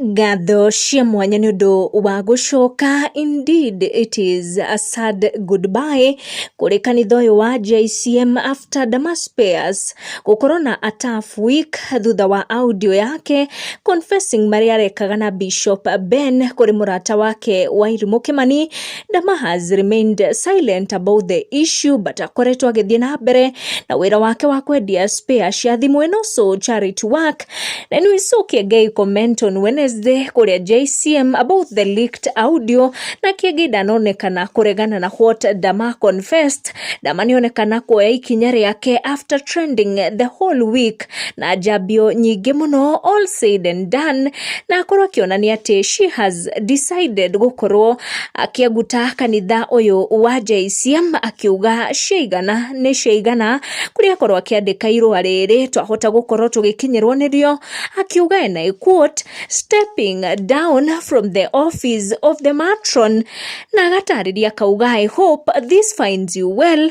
Ngatho cia mwanya nĩ ũndũ wa gũcoka. Indeed it is a sad goodbye kũrĩ kanitha ũyũ wa JCM after Dama Spares gũkorwo na a tough week thutha wa audio yake confessing marĩa arekaga na Bishop Ben kũrĩ mũrata wake Wairimũ Kĩmani. Dama has remained silent about the issue but akoretwo agĩthiĩ na mbere na wĩra wake wa kwendia spare cia thimũ and also charity work. Na nĩ saw Kiengei comment on Wednesday kũrĩa JCM about the leaked audio, na Kiengei ndanonekana kũregana na what Dama confessed. Dama nĩonekana kuoya ikinya rĩake after trending the whole week na njambio nyingĩ mũno. All said and done, na akorwo akĩonania atĩ she has decided gũkorwo akĩanguta kanitha ũyũ wa JCM, akiuga ciaigana nĩ ciaigana, kũrĩa akorwo akĩandĩka irũa rĩrĩ twahota gũkorwo tũgĩkinyĩrwo nĩrĩo, akiuga, and I quote, "Stepping down from the office of the matron," na agatarĩria akauga, "I hope this finds you well.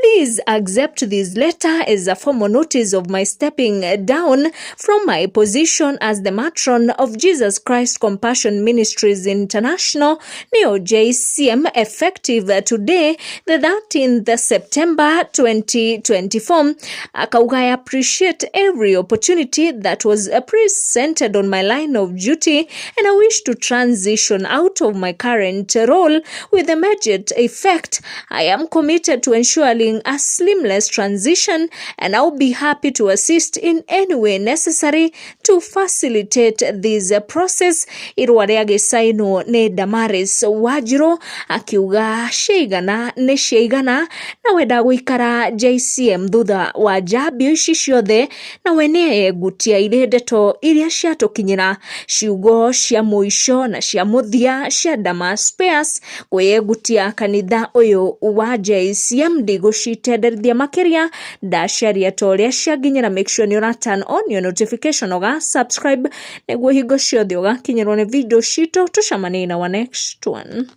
Please accept this letter as a formal notice of my stepping down from my position as the matron of Jesus Christ Compassion Ministries International, neo JCM, effective today, the 13th September 2024." Akauga, "I appreciate every opportunity that was presented on my line of duty and I wish to transition out of my current role with immediate effect. I am committed to ensuring a seamless transition and I'll be happy to assist in any way necessary to facilitate this process." Irũa rĩagĩcainwo nĩ Damaris Wanjiru, akiuga ciaigana nĩ ciaigana na wenda gũikara JCM thutha wa njambio ici ciothe, na we nĩ egutia irĩ ndeto iria ciatũkinyĩra, ciugo cia mũico na cia mũthia cia Dama Spares kwĩyegutia kanitha ũyũ wa JCM. Ndigũcitenderithia makĩria, ndaciaria ta ũrĩa cianginyĩra. Make sure nĩ ũra turn on your notification, ũga subscribe nĩguo hingo ciothe ũgakinyĩrwo nĩ video citũ. Tũcemanie na our next one.